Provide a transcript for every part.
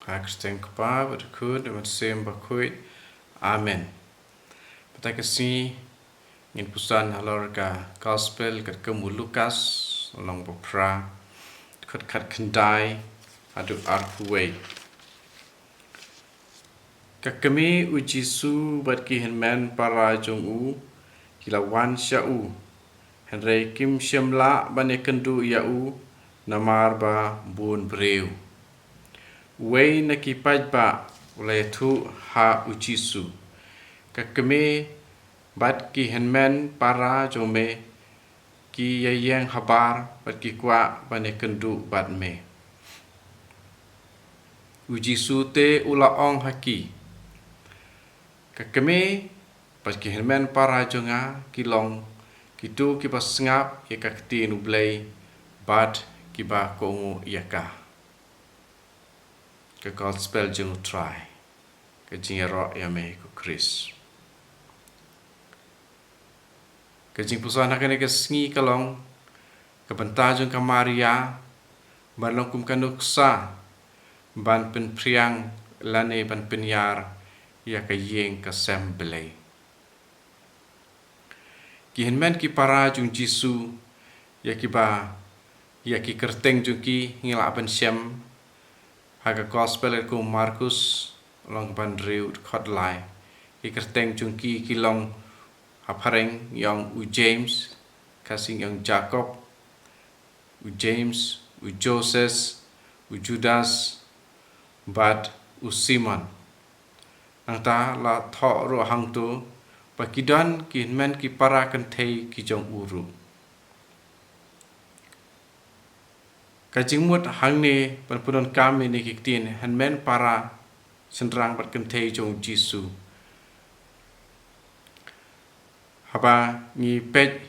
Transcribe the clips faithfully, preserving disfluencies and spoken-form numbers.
Ha ka kyrteng u Kpa bad u Khun bad u Mynsiem Bakhuid. Amen. Mynta ka sngi ngin puson halor ka Gospel katkum u Lukas, lynnong ba phra, dkhot khatkhyndai haduh arphew wei. Ka kmie u Jisu bad ki hynmen para jong u ki la wan sha u, hynrei kim shym lah ban ïakynduh ïa u namar ba bun briew. Uwei na ki paidbah u la ïathuh ha u Jisu, ka kmie bad ki hynmen para jong me ki ïa ïeng habar bad ki kwah ban ïakynduh bad me. U Jisu te u la ong ha ki, ka kmie bad ki hynmen para jong nga ki long kito kiba sngap ïa ka ktien u Blei bad kiba kohnguh ïa ka. Ka Gospel jong u Trai. Ka jingïaroh ïa me ko Khrist. Ka jingpuson ha kane ka sngi ka long ka bynta jong ka Maria ban long kum ka nuksa ban pynphriang lane ban pynïar ïa ka ïing ka sem Blei. Ki hynmen ki para jong u Jisu, ïa kiba, ïa ki kyrteng jong ki ngi lah ban shem ha ka Gospel katkum u Markus, lynnong kaba hynriew, dkhot lai. Ki kyrteng jong ki ki long, ha phareng ngi ong u James, khasi ngi ong Jakob, u James, u Joses, u Judas bad u Simon. Nangta la thoh ruh hangto ba ki don ki hynmen ki para kynthei ki jong u ruh. Ka jingmut hangne ban pyndonkam ïa kine ki ktien hynmen para, shynrang bad kynthei jong u Jisu. Haba ngi peit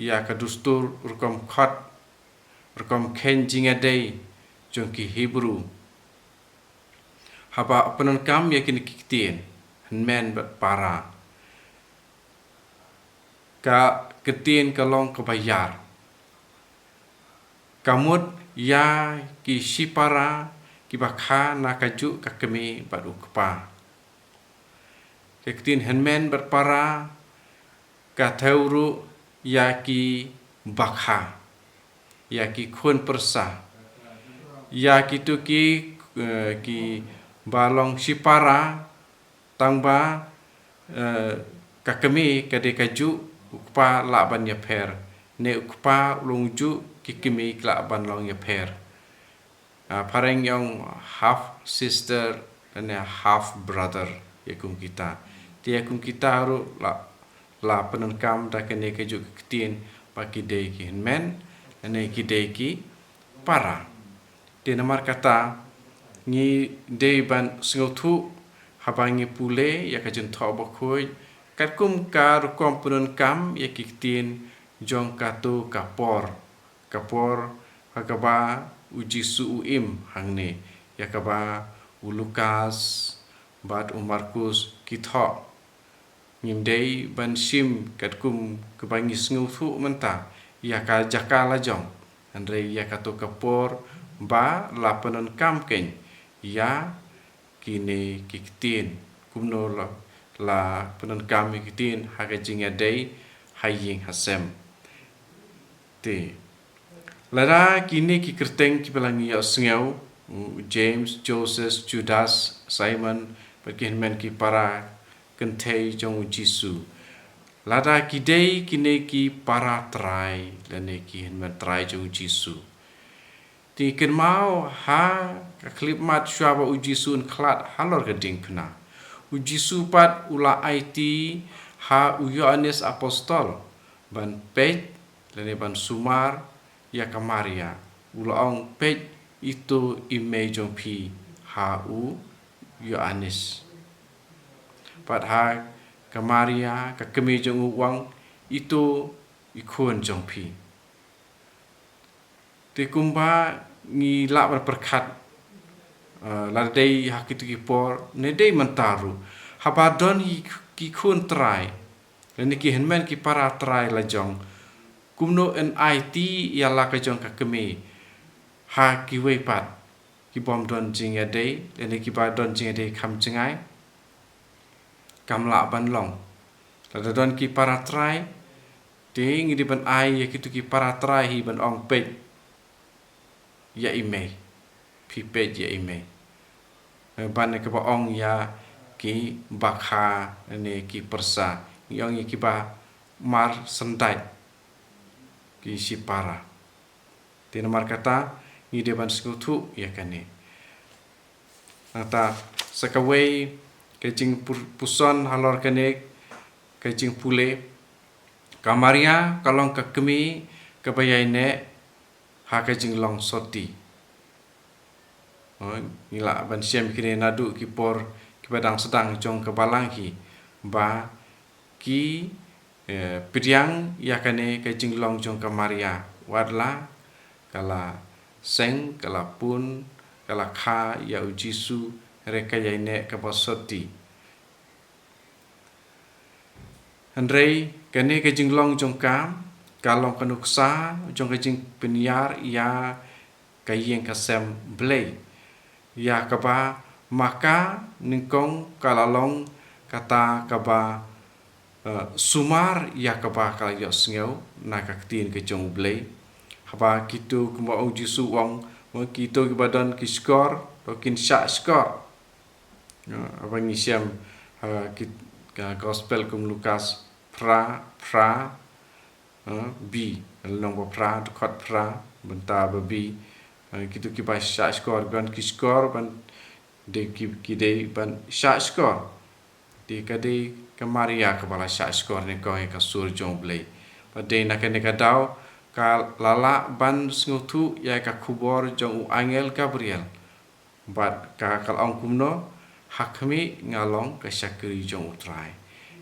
ïa ka dustur rukom khot, rukom kheiñ jingïadei jong ki Hebru, haba pyndonkam ïa kine ki ktien hynmen bad para, ka ktien ka long kaba ïar. Ka mut ïa ki shipara kiba kha na kajuh ka kmie bad u kpa. Ka ktien hynmen bad para ka thew ruh ïa kiba kha, ïa ki khun pyrsa, ïa kito ki, eh, kiba long shipara, tangba, eh, ka kmie ka dei kajuh, u kpa lah ban ïapher, ne u kpa u long juh, ki kmie ki lah ban long ïapher. Ah, phareng ngi ong half sister lane half brother ïa kum kita. Te ïa kum kita ruh la, la pyndonkam da kane kajuh ka ktien ba ki dei ki hynmen lane ki dei ki para. Te namar kata ngi dei ban sngewthuh haba ngi pule ïa ka Jingthoh Bakhuid katkum ka rukom pyndonkam ïa ki ktien jong kato ka por. Ka por ha kaba u Jisu u im hangne, ïa kaba u Lukas bad u Markus ki thoh. Ngim dei ban shim katkum kaba ngi sngewthuh mynta ïa ka jaka lajong, hynrei ïa kato ka por ba la pyndonkam keiñ ïa kine ki ktien. Kumno la, la pyndonkam ïa ki ktien ha ka jingïadei ha ïing ha sem. Te lada kine ki kyrteng kiba la ngi ïohsngew, u James, Joses, Judas, Simon, bad ki hynmen ki para kynthei jong u Jisu, lada ki dei kine ki para trai lane ki hynmen trai jong u Jisu, te kynmaw ha ka khyllipmat shuwa ba u Jisu un khlad halor ka diengphna, u Jisu pat u la aiti ha u Ïoannis Apostol ban peit lane ban sumar ïa ka Maria. U la ong, "Peit, ito i mei jong phi," ha u Ïoannis. Bad ha ka Maria, ka kmie jong u, u ong, "Ito i khun jong phi." Te kumba ngi lah ban pyrkhat, eh, lada dei ha kito ki por ne dei mynta ruh, haba don ki, ki khun trai lane ki hynmen ki para trai lajong, kumno yn aiti ïa la ka jong ka kmie ha kiwei pat? ki bym don jingïadei, lane kiba don jingïadei kham jngai, kam lah ban long. Lada don ki para trai, te ngi dei ban ai ïa kito ki para trai hi ban ong peit ïa i mei. Phi peit ïa i mei. Eh, ban ïa kaba ong ïa ki bakha ne ki pyrsa. Ngi ong ïa kiba mar syndait. Ki shipara. Te namar kata, ngi dei ban sngewthuh ïa kane. Nangta, sa kawei, ka jingpur-, puson halor kane, ka jingpule. Ka Maria, ka long ka kmie, kaba ïaineh, ha ka jinglong soti. Oh, ngi lah ban shem kine naduh ki por kiba dang sdang jong ka balang hi. Ba ki, eh, pdiang ïa kane ka jinglong jong ka Maria. Watla, ka la seng, ka la pun, ka la kha ïa u Jisu, hynrei ka ïaineh kaba soti. Hynrei, kane ka jinglong jong ka, ka long ka nuksa, jong ka jingpynïar ïa ka ïing ka sem Blei. Ïa kaba, ma ka, nyngkong, ka la long, kata kaba, eh, sumar, ïa kaba ka la ïohsngew, na ka ktien ka jong u Blei. Haba kito kumba u Jisu u ong, ma kito kiba don ki shkor, to kin shah shkor. Ya, haba ngi shem, ha, ki, ka gospel kum Lukas phra, phra, ha, B, lynnong ba phra, dkhot phra, bynta ba B, ha, kito kiba shah shkor, ban ki shkor, ban dei ki, ki dei, ban shah shkor. Te ka dei ka Maria kaba la shah shkor ne ka ïa ka sur jong u Blei. Ba dei na kane ka daw, ka la lah ban sngewthuh ïa ka khubor jong u angel Gabriel. Bad ka, ka la ong kumno, ha khmih nga long ka shakri jong u Trai.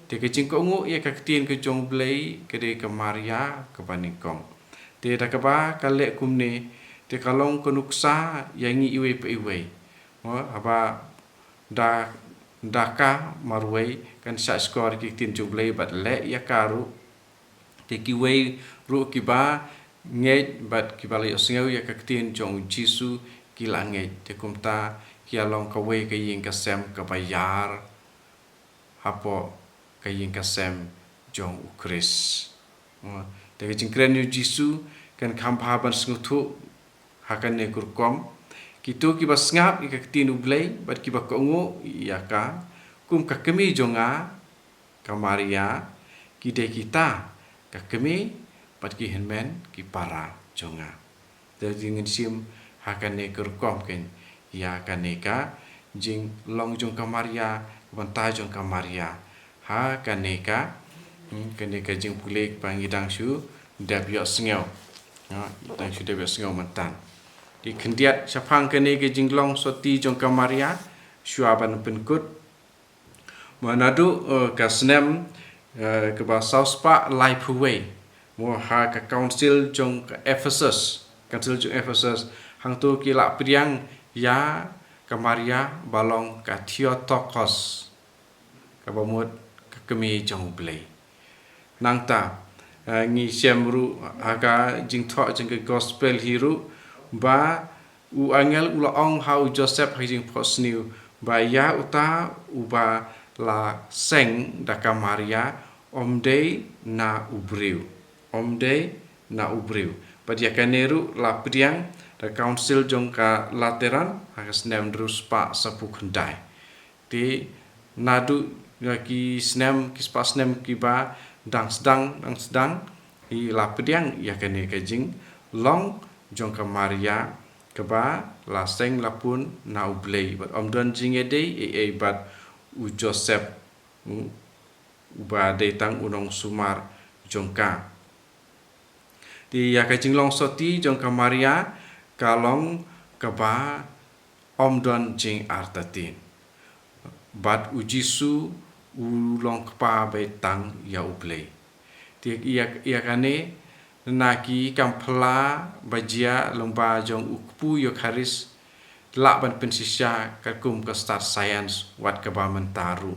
Te ka jingkohnguh ïa ka ktien ka jong u Blei, ka dei ka Maria, kaba nyngkong. Te da kaba ka leh kumne, te ka long ka nuksa, ïa ngi iwei pa iwei. Mo, haba da, da ka marwei, kan shah shkor ki ktien jong u Blei, bad leh ïa ka ruh. Te kiwei ruh kiba ngeit bad kiba la ïohsngew ïa ka ktien jong u Jisu ki la ngeit. Te kumta ki la long kawei ka ïing ka sem kaba ïar hapoh ka ïing ka sem jong u Khrist. Te ka jingkren ïa u Jisu kan kham bha ban sngewthuh ha kane ka rukom. Kito kiba sngap ïa ka ktien u Blei bad kiba kohnguh ïa ka kum ka kmie jong nga, ka Maria, ki dei kita, ka kmie, bad ki hynmen, ki para jong nga. Te ngin shim ha kane ka rukom kein, ïa kane ka jinglong jong ka Maria, bynta jong ka Maria. Ha kane ka, hmm, kane ka jingpule ba ngi dang shu dep ïohsngew. Ha, dang shu dep ïohsngew mynta. Te khyndiat shaphang kane ka jinglong soti jong ka Maria, shuwa ban pynkut. Mo naduh, eh, ka snem, eh, kaba saw spah laiphew wei. Mo ha ka council jong ka Ephesus. Council jong Ephesus. Hangto ki la pdiang ïa ka Maria ba long ka Theotokos. Kaba mut ka kmie jong u Blei. Nangta, eh, ngi shem ruh ha ka jingthoh jong ka gospel hi ruh ba u angel u la ong ha u Joseph ha ka jingphohsniew ba ïa uta uba la seng da ka Maria ym dei na u briew. Ym dei na u briew. Bad ïa kane ruh la pdiang da ka council jong ka Lateran ha ka snem hynriew spah sawphew khyndai. Te naduh ïa ki snem, ki spah snem kiba dang sdang, dang sdang, ki la pdiang ïa kane ka jinglong jong ka Maria kaba la seng la pun na u Blei. Bad ym don jingïadei ei ei bad u Joseph, hmm, uba dei tang u nongsumar jong ka. Te ïa ka jinglong soti jong ka Maria ka long kaba ym don jingartatien. Bad u Jisu u long kpa beit tang ïa u Blei. Te ïa, ïa kane na ki kam phylla ba jia lyngba jong u kpu Eukharist lah ban pynshisha katkum ka stad science wat kaba mynta ruh.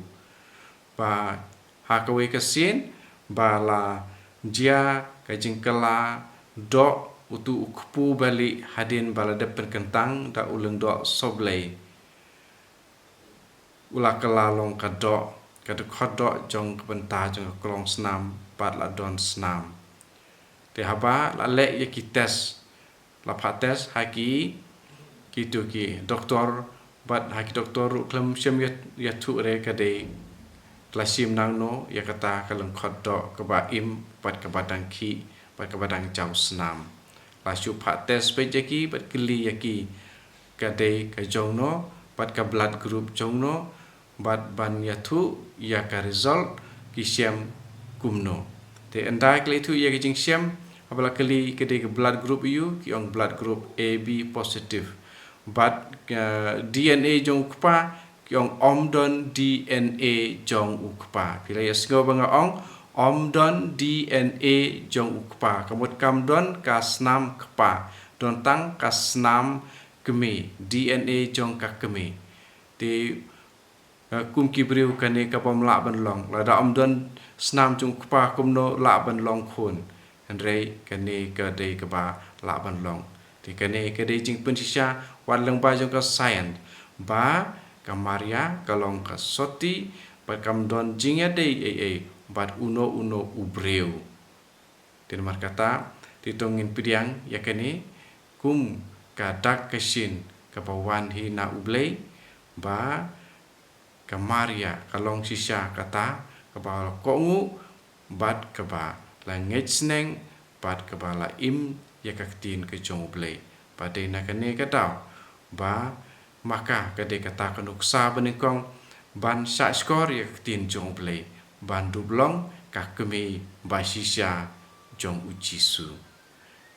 Ba ha kawei ka sien ba la jia ka jingkylla doh Utu u kpu balieh hadien ba la dep pynkyntang da u lyngdoh sohblei, u la kylla long ka doh, ka dkhot doh jong ka bynta jong ka klong snam bad la don snam. Te haba la leh ïa ki test, la phah test ha ki, kitu ki doktor, bad ha ki doktor ruh khlem shym ïa, ïathuh re ka dei, ka la shim nangno ïa kata ka lyngkhot doh kaba im bad kaba dang khih bad kaba dang jaw snam. La shu phah test beit ïa ki bad kylli ïa ki ka dei ka jong no bad ka blood group jong no, bad ban ïathuh ïa ka result ki shem kumno. Te ynda ki la ïathuh ïa ka jingshem, haba la kylli ka dei ka blood group aïu, ki ong blood group A B positive. Bad, eh, D N A jong u kpa, ki ong ym don D N A jong u kpa. Phi la ïohsngew ba nga ong ym don D N A jong u kpa. Ka mut kam don ka snam kpa. Don tang ka snam kmie, D N A jong ka kmie. Te, eh, kum ki briew kane ka bym lah ban long. Lada ym don snam jong u kpa kumno lah ban long khun. Hynrei kane ka dei kaba lah ban long. Te kane ka dei jingpynshisha wat lyngba jong ka science ba ka Maria ka long ka sotti bad kam don jingïadei ei ei bad uno uno u briew. Te namar kata, te to ngin pdiang ïa kane kum ka dak ka shin kaba wan hi na U Blei, ba ka Maria ka long shisha kata kaba la kohnguh bad kaba la ngeit sneng bad kaba la im ïa ka ktien ka jong U Blei. Ba dei na kane ka daw ba ma ka ka dei kata ka nuksa banyngkong ban shahshkor ïa ka ktien jong U Blei, ban dup long ka kmie ba shisha jong U Jisu.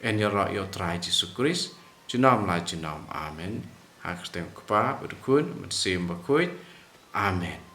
Yn ïaroh ïa U Trai Jisu Khrist junom la junom. Amen. Ha ka kyrteng U Kpa, U Khun, U Mynsiem Bakhuid. Amen.